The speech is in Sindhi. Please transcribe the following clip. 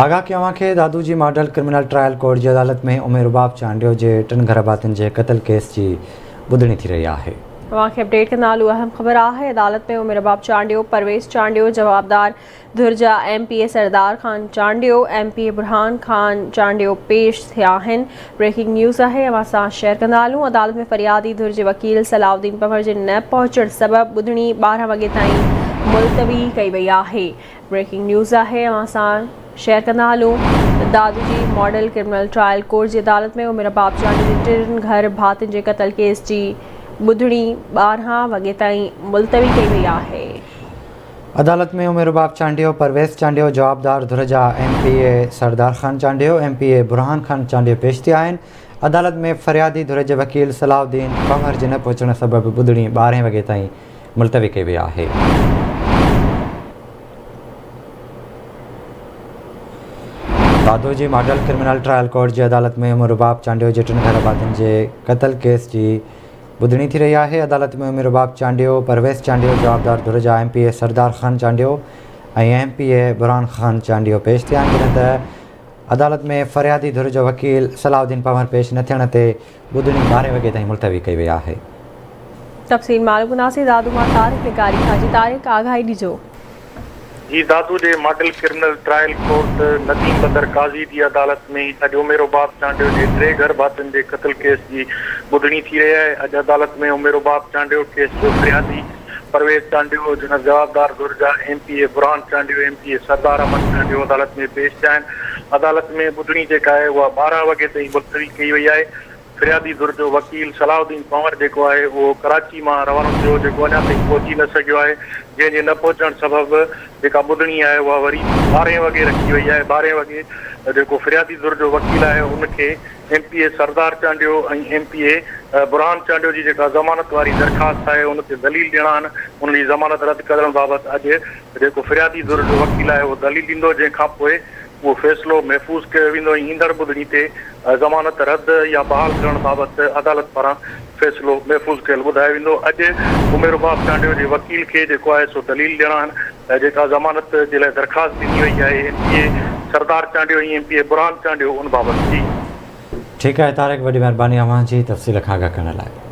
آگاهه ڪيو اوهان کي دادو جي ماڊل ڪرمنل ٽرائل ڪورٽ جي عدالت ۾ ام رباب چانڊيو جي ٽن گهرڀاتين جي قتل ڪيس جي ٻڌڻي ٿي رهي آهي. اوهان کي اپڊيٽ ڪندا هلون اهم خبر آهي عدالت ۾ ام رباب چانڊيو، پرويز چانڊيو، جوابدار ڌر جا M P A Sardar Khan Chandio, M P A Burhan Khan Chandio پيش ٿيا آهن بريڪنگ نيوز آهي اوهان سان شيئر ڪندا هلون عدالت ۾ فريادي ڌر جي وڪيل صلاح الدين پنهور جي نه پهچڻ سبب ٻڌڻي 12 وڳي تائين ملتوي ڪئي وئي آهي. بريڪنگ نيوز آهي اوهان سان شيئر ڪندا هلون دادو جي ماڊل ڪرمنل ٽرائل ڪورٽ جي عدالت ۾ عمر رباب چانڊيو جي ٽن گهر ڀاتين جي قتل ڪيس جي ٻڌڻي 12 وڳي تائين ملتوي ڪئي وئي آهي. عدالت ۾ عمر رباب چانڊيو، پرويز چانڊيو، جوابدار ڌر جا M P A Sardar Khan Chandio, M P A Burhan Khan Chandio پيش ٿيا آهن. عدالت ۾ فريادي ڌر جي وڪيل صلاح الدين پنهور جي نه پهچڻ سبب ٻڌڻي 12 وڳي تائين ملتوي ڪئي وئي آهي. دادو جي ماڊل ڪرمنل ٽرائل ڪورٽ جي عدالت ۾ ام رباب چانڊيو جي ٽن گهرڀاتين جي قتل ڪيس جي ٻڌڻي ٿي رهي آهي. عدالت ۾ ام رباب چانڊيو، پرويز چانڊيو، جوابدار ڌر جا M P A Sardar Khan Chandio ۽ M P A Burhan Khan Chandio پيش ٿيا آهن، جڏهن ته عدالت ۾ فريادي ڌر جو وڪيل صلاح الدين پنهور پيش نه ٿيڻ تي ٻڌڻي 12 وڳي تائين ملتوي ڪئي وئي آهي. تفصيل معلوم ڪنداسين دادو مان طارق لغاري کان جي طارق آگاهي ڏجو. جي دادو جي model criminal trial court Nadeem Badar Qazi جي عدالت ۾ اڄ عمير عباب چانڊيو جي ٽي گهر ڀاتين جي قتل ڪيس جي ٻڌڻي ٿي رهي آهي اڄ عدالت ۾ عمير عباب چانڊيو ڪيس جو فريادي پرويز چانڊيو جنھن جوابدار ڌر جا M P A Burhan Chandio M P A Sardar Ahmed Chandio عدالت ۾ پيش ٿيا آهن عدالت ۾ ٻڌڻي جيڪا آهي اها 12 وڳي تائين ملتوي ڪئي وئي آهي فريادي ڌر جو وڪيل صلاح الدين پنور جيڪو آهي اهو ڪراچي مان روانو ٿيو جيڪو اڃا تائين پهچي نه سگهيو آهي جنهن جي نه پهچڻ سبب جيڪا ٻڌڻي آهي اها وري ٻارهين وڳي رکي وئي آهي ٻارهين وڳي جيڪو فريادي ڌر جو وڪيل آهي ان کي M P A Sardar Chandio ۽ M P A Burhan Chandio جي جيڪا ضمانت واري درخواست آهي ان تي دليل ڏيڻا آهن انهن جي ضمانت رد ڪرڻ بابت اڄ جيڪو فريادي ڌر جو وڪيل آهي اهو دليل ڏيندو جنهن کان پوء اهو فيصلو محفوظ ڪيو ويندو ۽ ايندڙ ٻڌڻي تي ضمانت رد يا بحال ڪرڻ بابت عدالت پاران فيصلو محفوظ ڪيل ٻڌايو ويندو اڄ عمر رباب چانڊيو جي وڪيل کي جيڪو آهي سو دليل ڏيڻا آهن ته جيڪا ضمانت جي لاء درخواست ڏني وئي آهي M P A Sardar Chandio ۽ M P A Burhan Chandio ان بابت جي. ٺيڪ آهي طارق وڏي مهرباني اوهان جي تفصيل کان آگاهه ڪرڻ لاء.